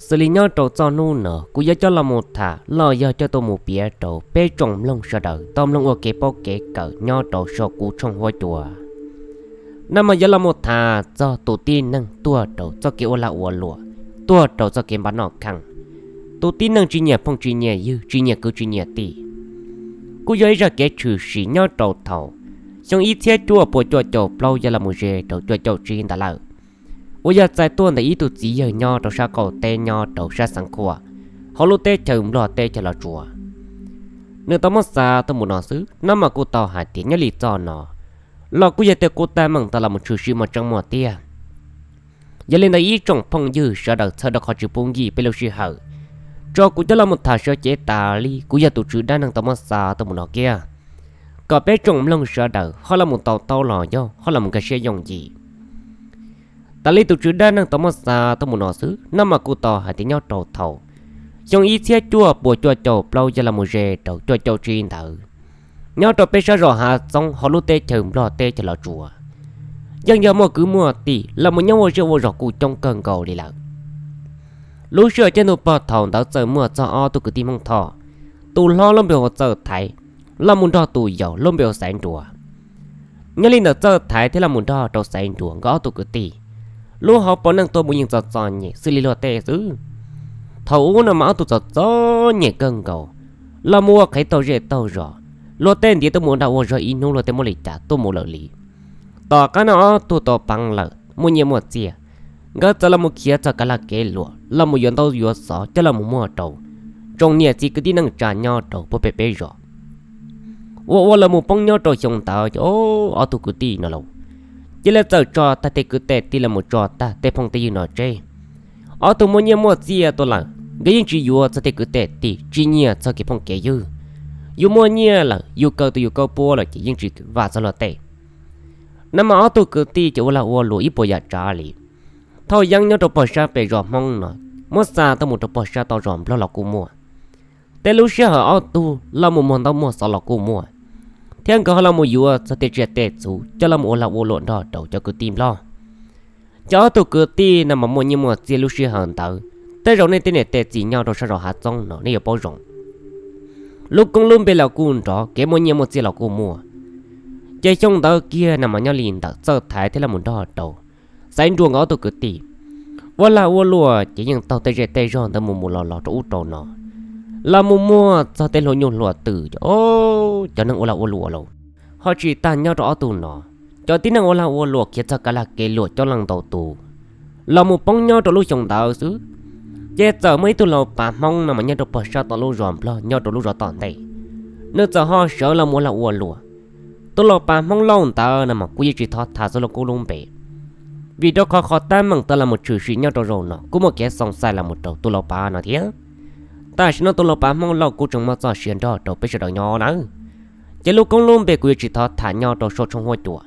Xws li nyob rau txoj hnub no kuv yuav coj los mus tham los yog coj tuaj mus piav rau peb tsoom mloog sawv daws tau mloog ua kev paub kev kawm nyob rau saum kuv tshooj huab cua. Nab mas yuav los mus tham txog tus tib neeg tuag rau txoj kev ua lag ua luam, tuag rau txoj kev npam noj kheej. Tus tib neeg tsis nyiam phooj tsis nyiam ywg, tsis nyiam kwv tsis nyiam tij. Kuj yog ib zaj kev tshwm sim nyob rau thaum xyoo ib txhiab cuaj puas cuaj caum plaub yuav los mus ze rau cuaj caum tsib ntawd lawm, uas yog txais tuaj ntawm ib tug txiv yawg nyob rau sab qaum teb nyob rau sab xeev Khuam, hauv lub teb chaws Nplog teb chaws Los Tsuas. Nws tau muab xa tuaj mus no xwb, nab mas kuj tau hais tias nyob li txoj no los kuj yog tias kuj tab meeg tau los mus tshwm sim muaj tseeb muaj tiag. Yog li ntawd ib tsoom phooj ywg sawv daws txhawm rau qhov tsis pub nkim peb lub sij hawm, tso kuv coj los mus tham sawv cev tas li kuv yog tus tswv dab neeg tau muab xa tuaj mus no kiag, kom peb tsoom mloog sawv daws ho los mus tau taub los yog ho los mus nkag siab yooj yim. Tas li tus tswv dab neeg tau muab xa tuaj mus no xwb, nab mas kuj tau hais tias nyob rau thaum xyoo ib txhiab cuaj puas cuaj caum plaub yuav los mus ze rau cuaj caum tsib ntawd, nyob rau peb sab zos Hav Txoob hauv lub teb chaws Nplog teb chaws Los Tsuas, yeej yog muaj kwv muaj tij los mus nyob ua zej ua zos kuj coob kawg nkaus li lawm. Lub sij hawm caij ntuj pog thaum ntawd txawm muaj txog ob tug kwv tij Hmoob Thoj, tus hlob lub npe hu ua Txawj Thaiv, los mus nrog tus yau lub npe hu ua Xaiv Nruas. Nyob li ntawm Txawj Thaiv thiab los mus nrog rau Xaiv Nruas nkawd ob tug kwv tij, lub hauv paus neej tuaj mus yeej txom txom nyem xws li luag tej xwb. Thaum ub no mas ob tug txom txom nyem kawg nkaus, los mus ua qhev taug zej taug zos, luag tej ntiav tuaj mus dag ua zog ib hnub luag tej muab li cas tuaj mus lawm li. Tom qab no ob tug tau peev lawm muaj nyiaj muaj txiag, nkawd txawm los mus khiav txog kav lag kev luam los mus yuav ntaub yuav xov coj los mus muag rau tsoom niam txiv kwv tij neej tsa nyob rau puag pem peb zos. Ua ua los mus poob nyob rau xyoo ntawd ces ob tug kwv tij no lauj, cia li txawm tso tag tej kwv tej tij los mus tso tag tej phooj tej ywg no tseg. Ob tug muaj nyiaj muaj txiag tuaj lawm nkawd yeej tsis yuav txog tej kwv tej tij, tsis nyiam txog kev phooj kev ywg. Yus muaj nyiaj lawm yus kaw tus yus kaw puab lawm ces yeej tsis vam txog luag tej. Nab mas ob tug kwv tij ces ua lag ua luam ib puas yam tsav li. Thauj yeeb nyob rau pog sab pem zos Hmoob no muab xa tuaj mus rau pog sab tom zos Nplog los kuj muaj. Tej lub sij hawm ob tug los mus muag ntaub muag xov los kuj muaj, thiab nkawd ho los mus yuav txog tej tsiaj tej txhu coj los mus ua lag ua luam nrog rau cov kwv tij Nplog. Ces ob tug kwv tij no mas muaj nyiaj muaj txiag lub sij hawm ntawd, tej zaum nej tej niam tej txiv nyob rau sab zos Hav Txoob no nej yuav paub zoo. Lub koob lub npe los kuj nrov, kev muaj nyiaj muaj txiag los kuj muaj. Ces xyoo ntawd kiag no mas nyob li ntawm Txawj Thaiv thiab los mus nrog rau Xaiv Nruas nkawd ob tug kwv tij ua lag ua luam ces yeej taug tej zej tej zog ntawd mus mus los los rau ub rau no, los mus muag txog tej hlua nyuj hlua twm ces o, cov neeg ua lag ua luam lauj, ho tsis tag nyob rau ob tug no, cov tib neeg ua lag ua luam khiav txog kav lag kev luam coob leej ntau tus, los mus poob nyob rau lub xyoo ntawd xwb. Ces txawm muaj ib tug laus pav Hmoob no mas nyob rau pog sab tom lub zos Nplog nyob rau lub zos tom ntej, nws txawm ho sawv los mus ua lag ua luam. Tus laus pav Hmoob Lauj ntawd no mas kuv yeej tsis thov tham txog lub koob lub npe, vim rau qhov qhov teeb meem tau los mus tshwm sim nyob rau zaum no kuj muaj kev xoo xais los mus rau tus laus pav no thiab. Tam sim no tus laus pav Hmoob Lauj kuj tseem muaj txoj sia nrog rau peb sawv daws nyob nawb. Ces lub koob lub npe kuv yuav tsis thov tham nyob rau saum tshooj huab cua.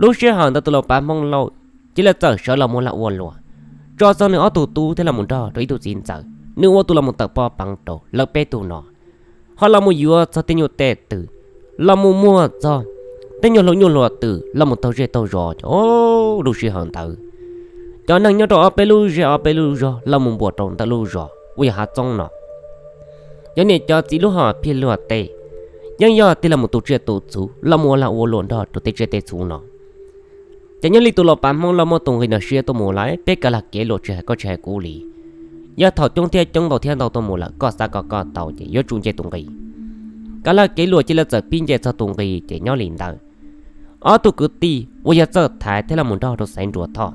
Lub sij hawm ntawd tus laus pav Hmoob Lauj cia li txawm sawv los mus ua lag ua luam, tso txog nws ob tug tub thiab los mus nrog rau ib tug txiv ntxawm, nws ua tus los mus tawm pob peev rau lawv peb tug no, ho los mus yuav txog tej nyuj tej twm, los mus muag txog tej nyuag hlua nyuj hlua twm los mus taug zej taug zos ces o, lub sij hawm ntawd cov neeg nyob rau ob peb lub zej ob peb lub zog los mus npuas rau ntawm lub zos uas yog Hav Txoob no, cov niam cov txiv lub hom phiaj luag tej yeej yog tig los mus tu tsiaj tu txhu los mus ua lag ua luam nrog rau tej tsiaj tej txhu no. Ces nyob li tus laus pav Hmoob Lauj muaj tus nqi no siab tuaj mus lawm, peb kav lag kev luam tsis hais koj tsis hais kuv li. Yog thaum coob thiab coob ntau thiab ntau tuaj mus lawm koj xav kom koj tau ces yuav tsum nce tus nqi. Kav lag kev luam cia li txawm pib nce txog tus nqi ces nyob li ntawd ob tug kwv tij uas yog Txawj Thaiv thiab los mus nrog rau Xaiv Nruas Thoj,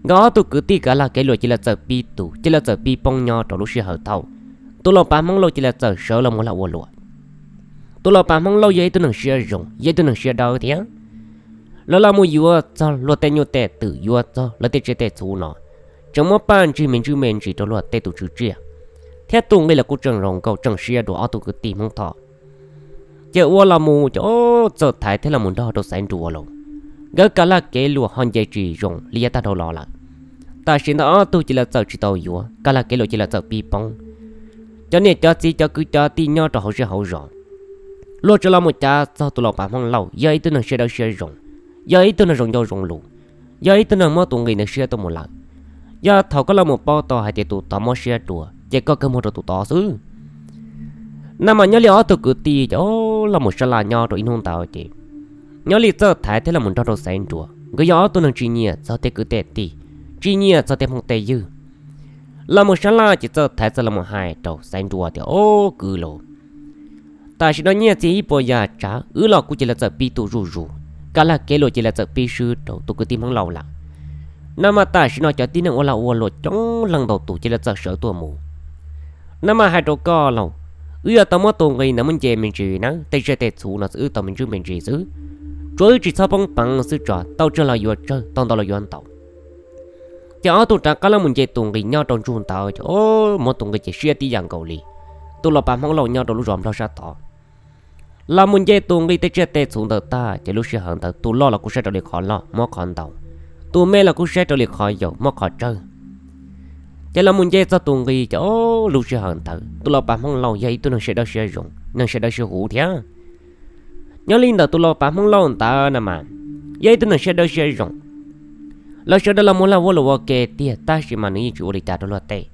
nkawd ob tug kwv tij kav lag kev luam cia li txawm pib tu cia li txawm pib poob nyob rau lub sij hawm thaum tus laus pav Hmoob Lauj cia li txawm sawv los mus ua lag ua luam. Tus laus pav Hmoob Lauj yog ib tug neeg siab zoo, yog ib tug neeg siab dawb thiab. Lawv los mus yuav txog luag tej nyuj tej twm, yuav txog lawv tej tsiaj tej txhu no, tseem muab paj ntsig me ntswj me ntsis rau luag tej tus tswv tsiaj, thiab tus nqi los kuj tseem zoo nkauj tseem siab dua ob tug kwv tij Hmoob Thoj. Ces ua los mus ces Txawj Thaiv thiab los mus nrog rau Xaiv Nruas lauj, nkawd kav lag kev luam ho nce tsis zoo li yav tag dhau los lawm. Tam sim ntawd ob tug cia li txawm tsis tau yuav, kav lag kev luam cia li txawm pib poob. Cov niam cov txiv cov kwv cov tij nyob rau hauv zej hauv zos, luag tsuas los mus cav txog tus laus pav Hmoob Lauj yog ib tug neeg siab dawb siab zoo, yog ib tug neeg zoo ncauj zoo lus, yog ib tug neeg muab tus nqi ntawd siab tuaj mus lawm, Yog thaum koj los mus paub tau hais tias tus tod mob siab dua ces koj kawg muag rau tus tod xwb. Nag mas nyob li ob tug kwv tij ces los mus sab laj nyob rau ib hnub ntawd ces nyob li Txawj Thaiv thiab los mus nrog rau Xaiv Nruas, nkawd yog ob tug neeg tsis nyiam txog tej kwv tej tij, tsis nyiam txog tej phooj tej ywg. Los mus sab laj ces Txawj Thaiv txawm los mus hais rau Xaiv Nruas tias, Ob kwv los, tam sim no nyiaj txiag ib puas yam tsav wb los kuj cia li txawm pib tu zuj zus, kaj lag kev los cia li txawm pib swb rau tus kwv tij Hmoob Lauj lawm. Nag mas tam sim no cov tib neeg ua lag ua luam coob leej ntau tus cia li txawm sawv tuaj mus. Nag mas hais rau koj los, wb yuav tau muab tus nqi ntawd muab nce me ntsis na, tej tsiaj tej txhu no xwb wb tau me ntsis me ntsis xwb. Tsuav wb tsis txhob poob peev xwb tso, tau tsawg los yuav tsawg, tau ntau los yuav ntau. Ces ob tug rov qab los mus nce tus nqi nyob rau ntug ntawd ces muab tus nqi ces siab tib yam nkaus li. Tus los pav Hmoob Lauj nyob rau lub zos Nplog sab tod los mus nce tus nqi tej tsiaj tej txhu ntawd tag ces lub sij hawm ntawd tus loj los kuj saib raws li qhov loj muab qhov ntau, tus me los kuj saib raws li qhov yau muab qhov tsawg. Ces los mus nce txog tus nqi ces lub sij hawm ntawd tus los pav Hmoob Lauj yog ib tug neeg siab dawb siab zoo, neeg siab dawb siab huv thiab. Nyob li ntawm tus los pav Hmoob Lauj ntawd na mas yog ib tug neeg siab dawb siab zoo. Lawv sawv daws los muaj lag ua luam ua ke tiag tab sis mas nws yeej tsis ua li cas rau luag tej.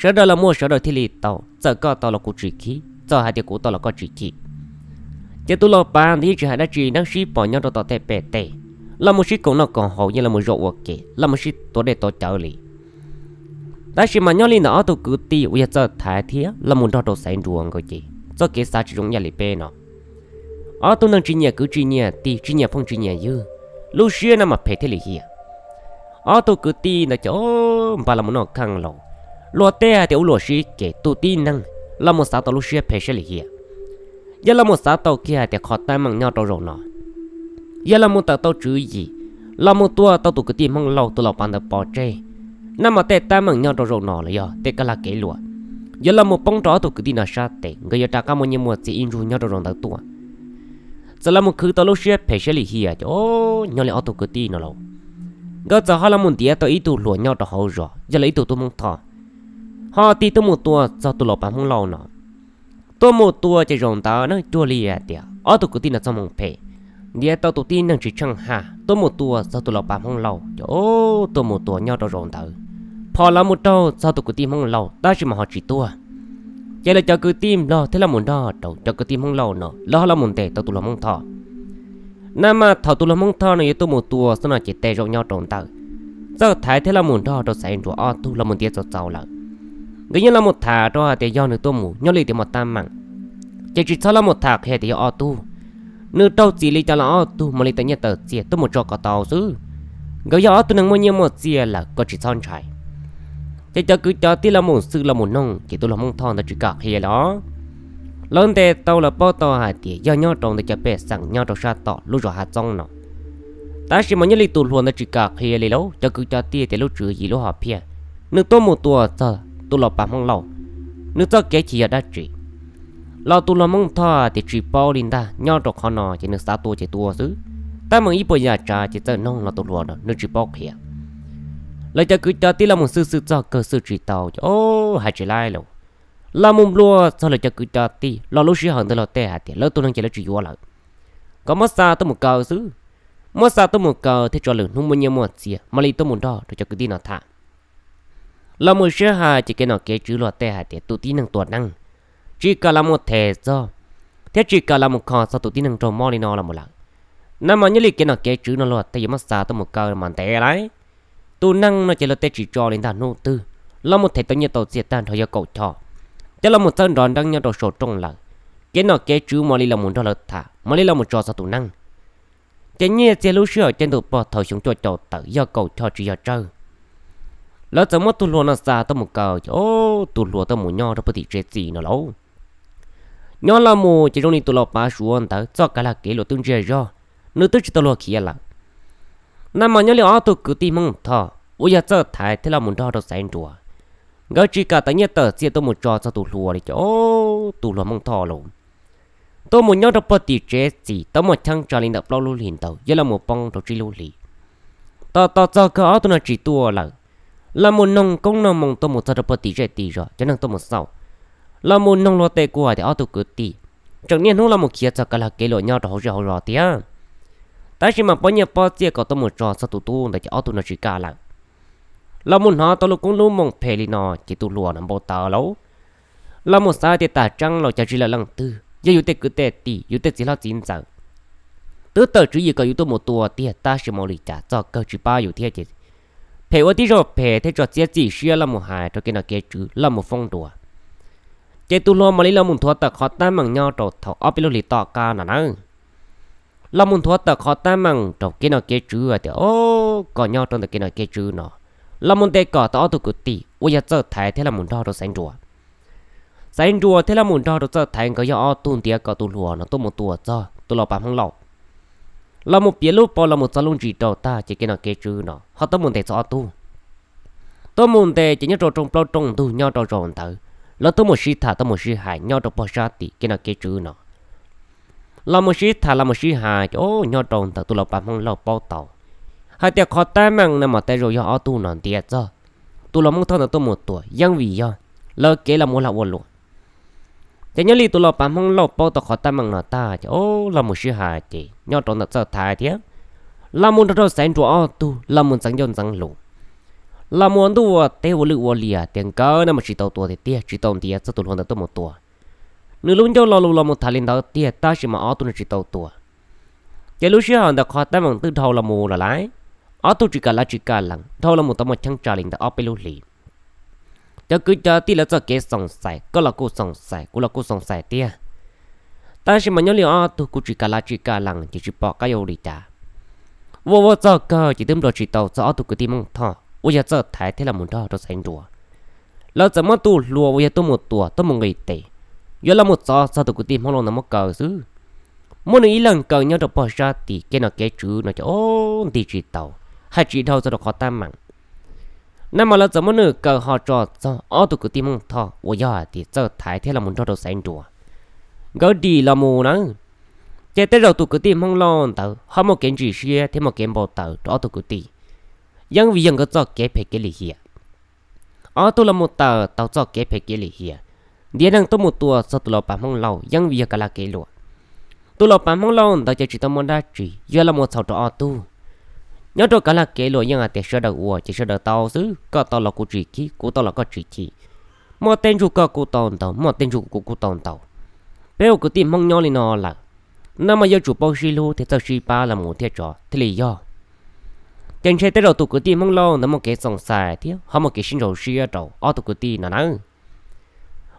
Sawv daws los muaj sawv daws thiaj li tau, txawm koj tau los kuv tsis khib, txawm hais tias kuv tau los koj tsis chim. Ces tus los pav ntawd yeej tsis hais dab tsi, nws sib pom nyob rau tom tej pem tej, los mus sib koom noj koom haus, yeej los mus zaum ua ke, los mus sib tuav dej tuav cawv li. Tab sis mas nyob li ntawm ob tug kwv tij uas yog Txawj Thaiv thiab los mus nrog rau Xaiv Nruas nkawd ces txoj kev xav tsis zoo ib yam li peb no. Ob tug neeg tsis nyiam kwv tsis nyiam tij, tsis nyiam phooj tsis nyiam ywg, lub siab no mas phem thiaj li hiam. Ob tug kwv tij ntawd ces npaj los mus noj kheej los, luag tej hais tias ua luam sib kev, tus tib neeg los mus xav tau lub siab phem siab li hiam. Yog los mus xav tau kiag hais tias qhov teeb meem nyob rau zaum no yog los mus tawm tau tswv yim, los mus tua tau tus kwv tij Hmoob Lauj tus los pav ntawd pov tseg, nag mas tej teeb meem nyob rau zaum no los yog tej kaj lag kev luam yuav los mus poob rau ob tug kwv tij no sab tes, nkawd yuav rov qab muaj nyiaj muaj txiag ib ntsug nyob rau zaum ntawd tuaj. Txawm los mus khwv tau lub siab phem siab li hiam ces nyob li ob tug kwv tij no los, nkawd txawm ho los mus ntiav tau ib tug hluas nyob rau hauv zos yog li ib tug tub Hmoob Thoj, ho tig tuaj mus tua txog tus los pav Hmoob Lauj no. Tuaj mus tua ces zaum ntawd na cuag li hais tias ob tug kwv tij no txoj hmoo phem, ntiav tau tus tib neeg tsis tsheej haj tuaj mus tua txog tus los pav Hmoob Lauj ces tuaj mus tua nyob rau zaum ntawd, phom los mus raug txog tus kwv tij Hmoob Lauj tab sis mas ho tsis tuag. Ces lawv cov kwv tij Nplog thiab los mus nrog rau cov kwv tij Hmoob Lauj no lawv ho los mus ntes tau tus hluas Hmoob Thoj. Nag mas thaum tus hluas Hmoob Thoj no yuav tuaj mus tua xwb no ces tej zaum nyob rau ntawm Txawj Thaiv thiab los mus nrog rau Xaiv Nruas ob tug los mus ntiav txaus txaus lawm. Nkawd yeej los mus tham rau hais tias yog nws tuaj mus nyob li tias muaj teeb meem, ces tsis txhob los mus tham qhia tias yog ob tug, nws raug txim li cas los ob tug mam li tawm nyiaj tawm txiaj tuaj mus tso kom tau xwb. Nkawd yog ob tug neeg muaj nyiaj muaj txiaj lawm, koj tsis txhob ntshai. Ces cov kwv cov tij los mus xwb los mus noog ces tus hluas Hmoob Thoj ntawd tsis kam qhia li os. Lawv ntes tau lawv paub tau hais tias yog nyob rau ntawm cov pej xeem nyob rau sab tom lub zos Hav Txoob no. Tab sis mas nyob li tus hluas ntawd tsis kam qhia li lauj, cov kwv cov tij tias lub tswv yim lub hom phiaj, nws tuaj mus tua txog tus los pav Hmoob Lauj, nws txoj kev chim yog dab tsi. Los tus hluas Hmoob Thoj tias tsis paub li ntag, nyob rau qhov no ces nws xav tua ces tua xwb. Teeb meem ib puas yam tsav ces txawm noog los tus hluas no nws tsis paub qhia. Lawv cov kwv cov tij los mus xwb xwb txog kawg xwb tsis tau ces hais tsis laib lawm. Los mus nplua txog lawv cov kwv cov tij los lub sij hawm ntawd luag tej hais tias lawv tus neeg ces lawv tsis yuav lawm, kom muab xa tuaj mus kaw xwb. Muab xa tuaj mus kaw thiab tso lwm hnub muaj nyiaj muaj txiag mam li tuaj mus nrog rau cov kwv tij no tham. Los mus sib hais ces kev nom kev tswv luag tej hais tias tus tib neeg tua neeg, tsis kam los mus them txog thiab tsis kam los mus kho txog tus tib neeg raug mob li no los mus lawm. Nag mas nyob li kev nom kev tswv no luag tej yuav muab xa tuaj mus kaw mas ntev lawm. Tus neeg no ces luag tej tsis tso li ntag, hnub twg los mus them tau nyiaj tau txiag tag nrho yog kaum choj, coj los mus txawb nrov nreeb nyob rau saum rooj lawm. Kev nom kev tswv mam li los mus nrog lawv tham, mam li los mus tso txog tus neeg. Ces nyiaj txiag lub sij hawm caij ntuj pog thaum xyoo cuaj caum tawm yog kaum choj tsis yog tsawg. Lawv txawm muab tus hluas no xa tuaj mus kaw ces tus hluas tuaj mus nyob rau puag tim tsev txim no lauj. Nyob los mus ces zoo li tus los pav Suav ntawd txoj kev lag kev luam twb ntsiag zog, nws twb tsis tau luag khiav lawm. Nag mas nyob li ob tug kwv tij Hmoob Thoj uas yog Txawj Thaiv thiab los mus nrog rau Xaiv Nruas, nkawd tsis kam tawm nyiaj tawm txiaj tuaj mus tso txog tus hluas li ces tus hluas Hmoob Thoj los tuaj mus nyob rau puag tim tsev txim tau muaj cheeb tsam li ntawm plaub lub hlis ntawd yuav los mus poob rau tsib lub hlis. Tos tos txog kawg ob tug no tsis tuaj lawm, los mus noog koob noog moo tuaj mus txog rau puag tim zej tim zos cov neeg tuaj mus xauj, los mus noog luag tej kuj hais tias ob tug kwv tij tseem niaj hnub los mus khiav txog kev lag kev luam nyob rau hauv zej hauv zos tiag. Tab sis mas pob nyiaj pob txiaj kom tuaj mus tso txog tus tub ntawd ces ob tug no tsis kam lawm. Los mus hnov tau lub koob lub moo phem li no ces tus hluas no npau taws lauj. Los mus xav tias tam tseeb los cas tsis lawm leej twg, yog yus tej kwv tej tij, yus tej txiv hlob txiv ntxawm twb tawm tswv yim kom yus tuaj mus tua tiag, tab sis mas ua li cas txog kawg tsis pab yus thiab ces phem ua tib zaug phem thiab tso txiav txim siab los mus hais rau kev nom kev tswv los mus foob dua. Ces tus hluas mam li los mus nthuav tawm qhov teeb meem nyob rau thaum ob peb lub hlis tom qab no na. Los mus nthuav tawm qhov teeb meem rau kev nom kev tswv tias, o, kom nyob rau ntawm kev nom kev tswv no los mus ntes kom tau ob tug kwv tij uas yog Txawj Thaiv thiab los mus nrog rau Xaiv Nruas. Xaiv Nruas thiab los mus nrog rau Txawj Thaiv nkawd yog ob tug ntiav kom tus hluas no tuaj mus tua txog tus Laus Pas Hmoob Lauj. Los mus piav lub paus los mus txog lub ntsis rau tag ces kev nom kev tswv no ho tuaj mus ntes txog ob tug. Tuaj mus ntes ces nyob rau rooj plaub rooj ntug nyob rau zaum ntawd, lawv tuaj mus sib tham tuaj mus sib hais nyob rau pog sab tim kev nom kev tswv no. Los mus sib tham los mus sib hais ces nyob rau ntawm tus Laus Pas Hmoob Lauj paub tau hais tias qhov teeb meem no mas tej zaum yog ob tug no ntiav txog tus Laus Hmoob Thoj ntawd tuaj mus tua, yeej vim yog lawv kev los mus ua lag ua luam. Ces nyob li tus Laus Pas Hmoob Lauj paub tau qhov teeb meem no tag ces los mus sib hais ces nyob rau ntawm Txawj Thaiv thiab los mus nrog rau Xaiv Nruas ob tug los mus ntxeev ncauj ntxeev lus, los mus ua ntuj ua teb ua lwj ua liam tias nkawd no mas tsis tau tua tiag tiag, tsis tau ntiav txog tus hluas ntawd tuaj mus tua. Nws lub ncauj lo lus los mus tham li ntawd tiag, tab sis mas ob tug no tsis tau tua. Ces lub sij hawm ntawd qhov teeb meem twb dhau los mus lawm lauj, ob tug tsis kam lav tsis kam lees, dhau los mus tau muaj cheeb tsam li ntawd ob peb lub hlis. Cov kwv cov tij lawv txoj kev xoom xais, koj los kuj xoom xais, kuv los kuj xoom xais tiag. Tab sis mas nyob li ob tug kuj tsis kam lav tsis kam lees ces tsis pom qab yuav ua li cas. Ua ua txog kawg ces twb nplua tsis tau txog ob tug kwv tij Hmoob Thoj uas yog Txawj Thaiv thiab los mus nrog rau Xaiv Nruas. Lawv txawm muab tus hluas uas yog tuaj mus tua tuaj mus nqis tes, yuav los mus txov txog tus kwv tij Hmoob Lauj ntawd muab kaw xwb. Muab nws ib leeg kaw nyob rau pog sab tim kev nom kev tswv no ces o, nti tsis tau, hais tsis dhau txog rau qhov teeb meem. Nag mas lawv txawm muab nws kaw ho tso txog ob tug kwv tij Hmoob Thoj uas yog hais tias Txawj Thaiv thiab los mus nrog rau Xaiv Nruas, nkawd dim los mus na. Ces tej zaum tus kwv tij Hmoob Lauj ntawd ho muaj kev ntsim siab thiab muaj kev npau taws rau ob tug kwv tij, yeej vim yog nkawd txoj kev phem kev lim hiam. Ob tug los mus tawm tau txoj kev phem kev lim hiam, ntiav neeg tuaj mus tua txog tus Laus Pas Hmoob Lauj yeej vim yog kav laj kev luam. Tus Laus Pas Hmoob Lauj ntawd ces tsis tau muaj dab tsi yuav los mus txhaum rau ob tug. Nyob rau kav laj kev luam yeej hais tias sawv daws ua ces sawv daws tau xwb, koj tau los kuv tsis chim, kuv tau los koj tsis chim. Muaj tej ntsug koj kuj tau ntaus, muaj tej ntsug kuv kuj tau ntaus. Peb ua kwv tij Hmoob nyob li no lawm, nag mas yuav tsum paub sib hlub thiab txawj sib pab los mus thiaj tso thiaj li yog. Ces ntshe tej zaum tus kwv tij Hmoob Lauj ntawd muaj kev xoom xais thiab ho muaj kev sib ntshaus siab rau ob tug kwv tij no nawb.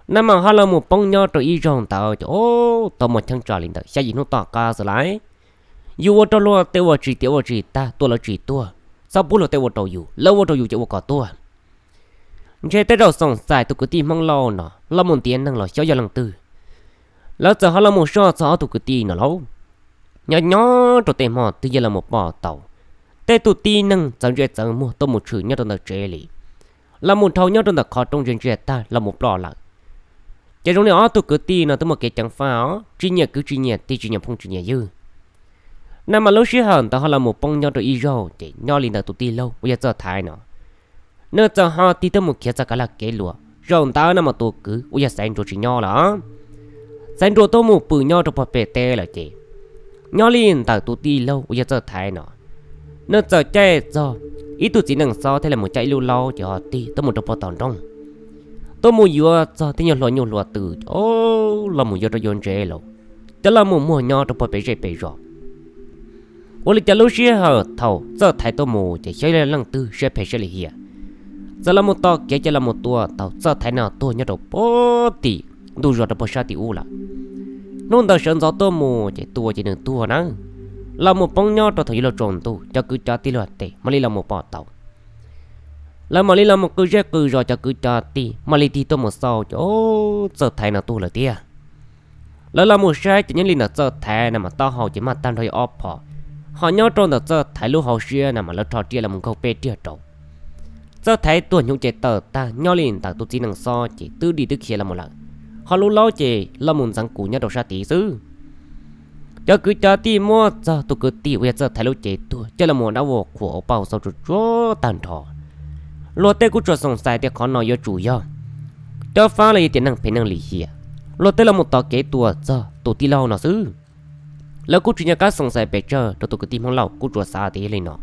Nag mas ho los mus poob nyob rau ib zaug ntawd ces o, tau muaj cheeb tsam li ntawm xya yim hnub tom qab xwb lauj. Yus ua rau luag tej ua tsis tiav ua tsis tag, tua lawv tsis tuag, txhob pub luag tej ua rau yus, lawv ua rau yus ces ua kom tuag. Ntshe tej zaum xoom xais tus kwv tij Hmoob Lauj no los mus ntiav neeg los xyov yog leej twg. Lawv txawm ho los mus soj txog ob tug kwv tij no lauj. Nyob nyob rau tej hmo twb yog los mus pom tau tej tus tib neeg txawv ntsej txawv muag tuaj mus tshwm nyob rau ntawm tsev li, los mus dhau nyob rau ntawm qhov roob ntsia ntsia tag los mus ploj lawm. Ces zoo li ob tug kwv tij no twb muaj kev ceev faj os, tsis nyiam kwv tsis nyiam tij, tsis nyiam phooj tsis nyiam ywg. Nag mas lub sij hawm ntawd ho los mus poob nyob rau ib zaug ces nyob li ntawm tus tij laug uas yog Txawj Thaiv no, nws txawm ho tig tuaj mus khiav txog kav laj kev luam. Zaum ntawd nag mas tus kwv uas yog Xaiv Nruas tsis nyob lawm. Xaiv Nruas tuaj mus pw nyob rau puag pem teb lawm ces nyob li ntawm tus tij laug uas yog Txawj Thaiv no, nws txawm caij txog ib tug txiv neej xob thiab los mus caij ib lub laub ces ho tig tuaj mus rau puag tom nroog, tuaj mus yuav txog tej nyuag hlua nyuj hlua twm, o, los mus yuav rau yuav ntsev lawm, coj los mus muag nyob rau puag pem zej pem zos. Ua li cas lub sij hawm thaum Txawj Thaiv tuaj mus ces xyov yog leej twg siab phem siab lim hiam, txawm los mus tos kev ces los mus tua tau Txawj Thaiv no tuag nyob rau puag tim ntug zos rau puag sab tim ub lawm. Hnub ntawd sawv ntxov tuaj mus ces tua ces nws tuag na. Los mus poob nyob rau thaum yuav luag tsaus ntuj, cov kwv cov tij luag tes mam li los mus pom tau. Lawv mam li los mus qw zej qw zos, cov kwv cov tij mam li tig tuaj mus xauj ces o, Txawj Thaiv no tuag lawm tiag. Lawv los mus saib ces nyob li ntawm Txawj Thaiv no mas taub hau ces maj tag nrho ib ob phom, ho nyob rau ntawm Txawj Thaiv lub hauv siab no mas lawv rho riam los mus nkaug peb riam rau. Txawj Thaiv tuag hnyuv ces tawm tag, nyob li ntawm tus txiv neej xob ces twb dim twb khiav los mus lawm, ho lub laub ces los mus ntxeev kus nyob rau sab tid xwb. Cov kwv cov tij muab txog tus kwv tij uas yog Txawj Thaiv lub cev tuag coj los mus ua dab ua qhuas ua pauj xauj tsuag tsuag tag nrho. Luag tej kuj tsuas xoom xais tias qhov no yuav tsum yog cob fab los yog tias neeg phem neeg lim hiam, luag tej los mus tos kev tua txog tus tij laug no xwb. Lawv kuj tsis nco qab xoom xais pes tsawg rau tus kwv tij Hmoob Lauj, kuj tsuas xav tias yog li no.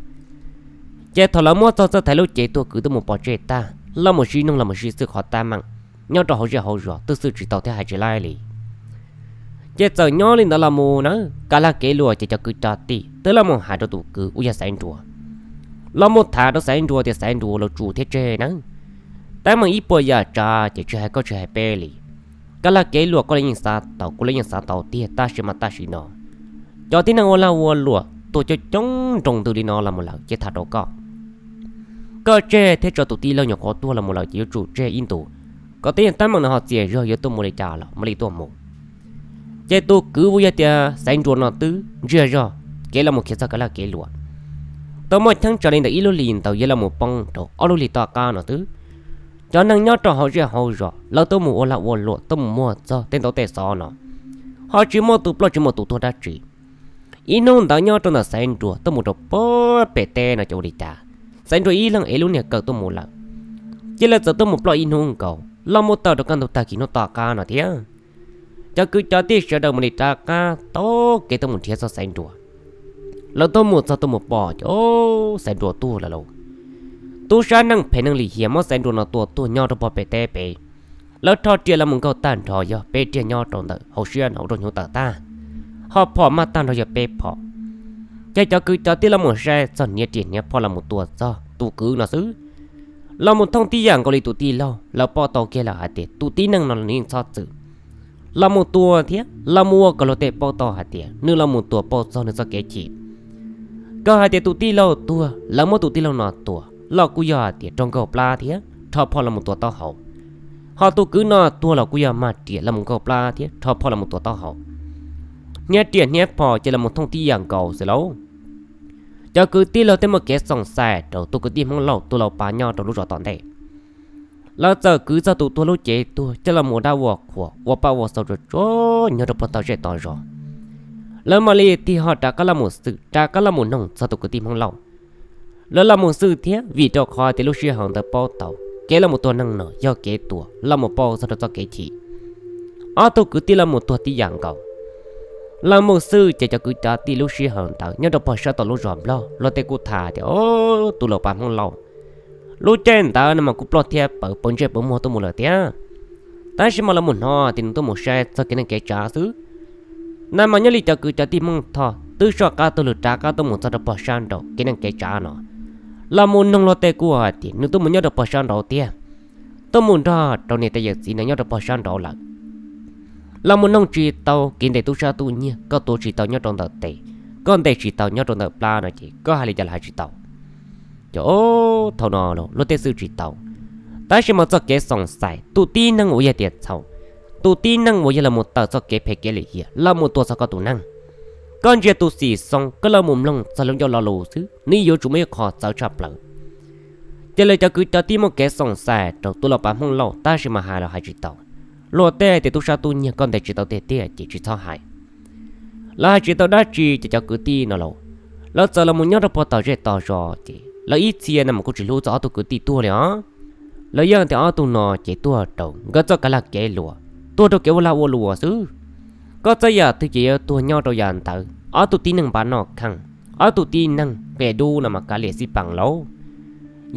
Ces thaum lawv muab txog txoj thaiv lub cev tuag kwv tuaj mus pov tseg tag, lawv mus sib nug los mus sib xwb qhov tab meeg nyob rau hauv zej hauv zos twb xwb tsis tau thiab hais tsis laib li. Ces txawm nyob li ntawd los mus na, Kab Laj Kev Luam ces cov kwv cov tij twb los mus hais rau tus kwv uas yog Xaiv Nruas, los mus tham rau Xaiv Nruas tias Xaiv Nruas los tsum thiab tseg nawb. Tab meeg ib puas yam tsav ces tsis hais koj tsis hais peb li. Kab Laj Kev Luam koj los yeej xav tau, kuv los yeej xav tau tiag, tab sis mas tam sim no cov tib neeg ua lag ua luam tuag coob coob nroo ntws li no los mus lawm ces tham rau koj, koj tseg thiab tso tus tij laug nyuam qhuav tuag los mus lawm ces yuav tsum tseg ib ntus, kom tej yam tab meeg no ho txias zog yuav tuaj mus li cas los mam li tuaj mus. Ces tus kwv uas yog tias Xaiv Nruas no twb ntsiag zog kev los mus khiav txog Kab Laj Kev Luam, tau muaj cheeb tsam li ntawm ib lub hlis ntawd yuav los mus poob rau ob lub hlis tom qab no xwb. Cov neeg nyob rau hauv zej hauv zos lawv tuaj mus ua lag ua luam tuaj mus muag txog tej ntaub tej xov no, ho tsis muaj tus ploj tsis muaj tus tuag dab tsi. Ib hnub ntawd nyob rau ntawm Xaiv Nruas tuaj mus rau puag pem teb no ces ua li cas, Xaiv Nruas ib leeg ev lub niag kawm tuaj mus lawm, cia li txawm tuaj mus ploj ib hnub nkaus los mus tawm rau kaj ntug tag kis hnub tom qab no thiab. Cov kwv cov tij sawv daws mus li rov qab taug kev tuaj mus nrhiav txog Xaiv Nruas. Lawv tuaj mus txog tuaj mus pom ces Xaiv Nruas tuag lawm lauj. Tub sab neeg phem neeg lim hiam muab Xaiv Nruas no tua tuag nyob rau puag pem teb pem. Lawv rho riam los mus nkaug tag nrho yog peb riam nyob rau ntawm hauv siab no ua rau hnyuv tawm tag, ho phom maj tag nrho yog peb phom. Ces cov kwv cov tij los mus saib txog hniav riam hniav phom los mus tua txog tus kwv no xwb, los mus thooj tib yam nkaus li tus tij laug. Lawv paub tau kiag lawm hais tias tus tib neeg no nws yeej txhob txwm los mus tua thiab los mus ua kom luag tej paub tau hais tias nws los mus tua pauj txog nws txoj kev chim. Kom hais tias tus tij laug tuag lawv muab tus tij laug no tua los kuj yog hais tias raug nkaug plab thiab rho phom los mus tua taub hau, ho tus kwv no tuag los kuj yog mag riam los mus nkaug plab thiab rho phom los mus tua taub hau. Hniav riam hniav phom ces los mus thooj tib yam nkaus xwb lauj. Cov kwv tij laug tej muaj kev xoom xais rau tus kwv tij Hmoob Lauj tus laus pav nyob rau lub zos tom ntej. Lawv txawm kwv txog tus tuag lub cev tuag coj los mus ua dab ua qhuas ua paj ua xau tsuag tsuag nyob rau puag tom zej tom zos. Lawv mam li tig ho rov qab los mus xwm rov qab los mus noog txog tus kwv tij Hmoob Lauj. Lawv los mus xwm thiab vim rau qhov tias lub sij hawm ntawd paub tau kev los mus tua neeg no yog kev tua los mus pauj txog rau txoj kev chim. Ob tug kwv tij los mus tuag tib yam nkaus. Los mus xwm ces cov kwv cov tij lub sij hawm ntawd nyob rau puag sab tom lub zos Nplog luag tej kuj tham tias, o, tus laus pav Hmoob Lauj lub caij ntawd no mas kuj ploj thiab pawv pawv ntsej pawv muag tuaj mus lawm thiab. Tab sis mas los mus hnov tias nws tuaj mus saib txog kev neej kev tsav xwb. Nag mas nyob li cov kwv cov tij Hmoob Thoj twb soj qab tuaj lug rov qab tuaj mus txog rau puag sab nraud kev neej kev tsav no. Los mus noog luag tej kuj hais tias nws tuaj mus nyob rau puag sab nraud tiag, tuaj mus nrog rau niam tais yawm txiv no nyob rau puag sab nraud lawm. Los mus noog tsis tau kev ntes tub sab tub nyiag, koj tuav tsis tau nyob rau ntawm tes, koj ntes tsis tau nyob rau ntawm plab no ces koj hais li cas los hais tsis tau. Ces thaum no luag tej xwm tsis tau. Tab sis mas txoj kev xoom xais tus tib neeg uas yog tias txhaum, tus tib neeg uas yog los mus tawm txoj kev phem kev lim hiam los mus tua txog koj tus neeg, koj ntsia tus xim xoo koj los mus mloog txog lub ncauj lo lus xwb nws yuav tsum muaj ib qho txawv tshaj plaws. Ces lawv cov kwv cov tij muaj kev xoom xais rau tus laus pav Hmoob Lauj tab sis mas hais los hais tsis tau. Luag tej hais tias tub sab tub nyiag koj ntes tsis tau tiag tiag ces tsis txhob hais. Lawv hais tsis tau dab tsi ces cov kwv tij no los, lawv txawm los mus nyob rau puag tom zej tom zos ces lawv ib txhia no mas kuj tsis hlub txog ob tug kwv tij tuag li os. Lawv yeej tias ob tug no ces tuag rau nkawd txoj kev lag kev luam, tuag rau kev ua lag ua luam xwb. Koj txoj yam twg ces yuav tuag nyob rau yam ntawd. Ob tug tib neeg npaj noj kheej, ob tug tib neeg qia dub no mas kav liam xij peem lauj.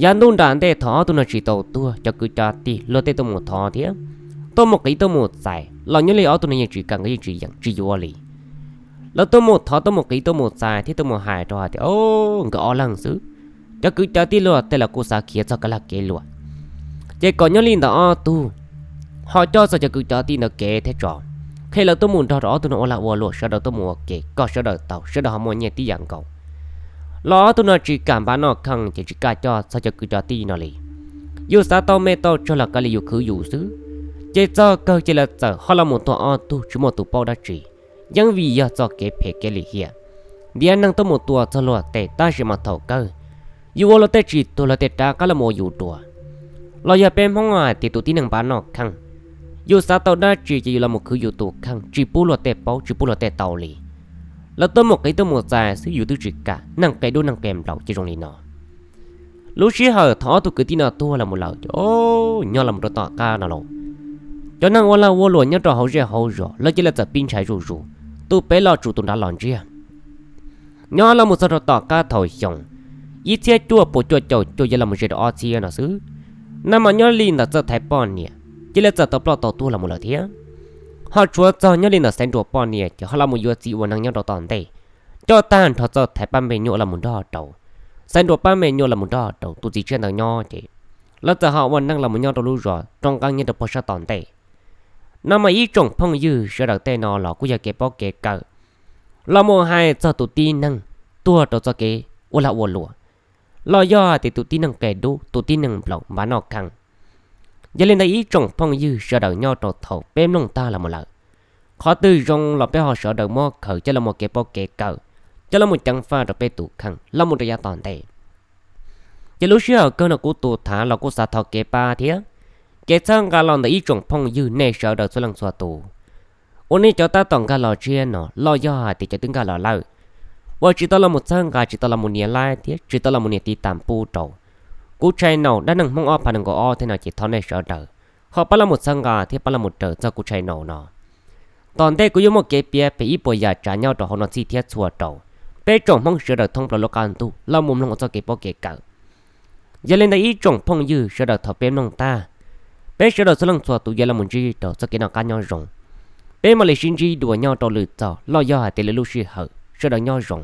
Yav ntuj nram ntej thaum ob tug no tsis tau tuag cov kwv cov tij luag tej tuaj mus thov thiab tuaj mus qiv tuaj mus txais los nyob li ob tug no yeej tsis kam, nkawd yeej tsis yeem tsis yuav li. Lawv tuaj mus thov tuaj mus qiv tuaj mus txais thiab tuaj mus hais rau hais tias nkawd ob leeg xwb, cov kwv cov tij luag tej los kuj xav khiav txog kev lag kev luam. Ces kom nyob li ntawd ob tug ho coj txog cov kwv cov tij ntawd kev thiab tso, qhia lawv tuaj mus nrog rau ob tug no ua lag ua luam, sawv daws tuaj mus ua ke kom sawv daws tau, sawv daws ho muaj nyiaj tib yam nkaus. Los ob tug no tsis kam npaj noj kheej ces tsis kam coj txog cov kwv cov tij no li. Yus xav tau me tau tsawg los kav liam yus khwv yus xwb. Ces txog kawg ces lawv txawm ho los mus tua ob tug tsis muaj tus paub dab tsi, yeej vim yog txoj kev phem kev lim hiam, ntiav neeg tuaj mus tua txog luag tej tab sis mas thaum kawg yus ua luag tej tsis tuag luag tej rov qab los mus ua yus dua. Los yog peb Hmoob hais tias tus tib neeg npaj noj kheej, yus xav tau dab tsi ces yus los mus khwv yus tus kheej, tsis pub luag tej paub tsis pub luag tej tau li. Lawv tuaj mus qiv tuaj mus txais xwb yus twb tsis kam, neeg qia dub neeg qia nplaum ces zoo li no. Lub sij hawm thaum ob tug kwv tij no tuag los mus lawm ces nyob los mus rau tom qab no los, cov neeg ua lag ua luam nyob rau hauv zej hauv zos lawv cia li txawm pib ntshai zuj zus, tus pem los tsum tus nrad los ntsiag. Nyob los mus txog rau tom qab thaum xyoo, ib txhiab cuaj puas cuaj caum cuaj yuav los mus ze rau ob txhiab no xwb. Nag mas nyob li ntawm Txawj Thaiv poj niam cia li txawm tau ploj tau tuag los mus lawm thiab. Ho tshuav txog nyob li ntawm Xaiv Nruas poj niam ces ho los mus yuav txiv ua neej nyob rau tom ntej, coj tag nrho Txawj Thaiv pab me nyuam los mus nrog rau, Xaiv Nruas pab me nyuam los mus nrog rau tus txiv tshiab ntawd nyob ces lawv txawm ho ua neej los mus nyob rau lub zos roob nqeeb nyob rau puag sab tom ntej. Nag mas ib tsoom phooj ywg sawv daws tej no los kuj yog kev paub kev kawm los mus hais txog tus tib neeg tuag rau txoj kev ua lag ua luam, los yog hais tias tus tib neeg qe dub, tus tib neeg nplaum npav noj kheej. Yog li ntawd ib tsoom phooj ywg sawv daws nyob rau thaum peb mloog tag los mus lawm, qhov twg zoo los peb ho sawv daws muab khaws coj los mus kev paub kev kawm, coj los mus ceev faj rau peb tus kheej los mus rau yav tom ntej. Ces lub sij hawm kawg no kuv tus thav los kuj xav thov kev pab thiab kev txhawb nqa los ntawm ib tsoom phooj ywg nej sawv daws txhua leej txhua tus uas nej cov tab tom nkag los tshiab no los yog hais tias cov twb nkag los lawm, uas tsis tau los mus txhawb nqa, tsis tau los mus nias like thiab tsis tau los mus nias tiv tam pub rau kuv channel Dab Neeg Hmoob ob phav nees nkaum ob thiab no ces thov nej sawv daws ho pab los mus txhawb nqa thiab pab los mus raws txog kuv channel no. Tom ntej kuv yuav muaj kev piav pem ib puas yam tsav nyob rau hauv no txhij thiab txhua rau peb tsoom Hmoob sawv daws thoob plaws lub qab ntuj los mus mloog ua txoj kev paub kev kawm. Yog li ntawd ib tsoom phooj ywg sawv daws thaum peb mloog tag, peb sawv daws txhua leej txhua tus yuav los mus ntsib rau txoj kev noj qab nyob zoo. Peb mam li sib ntsib dua nyob rau lwm txog los yog hais tias lwm lub sij hawm, sawv daws nyob zoo.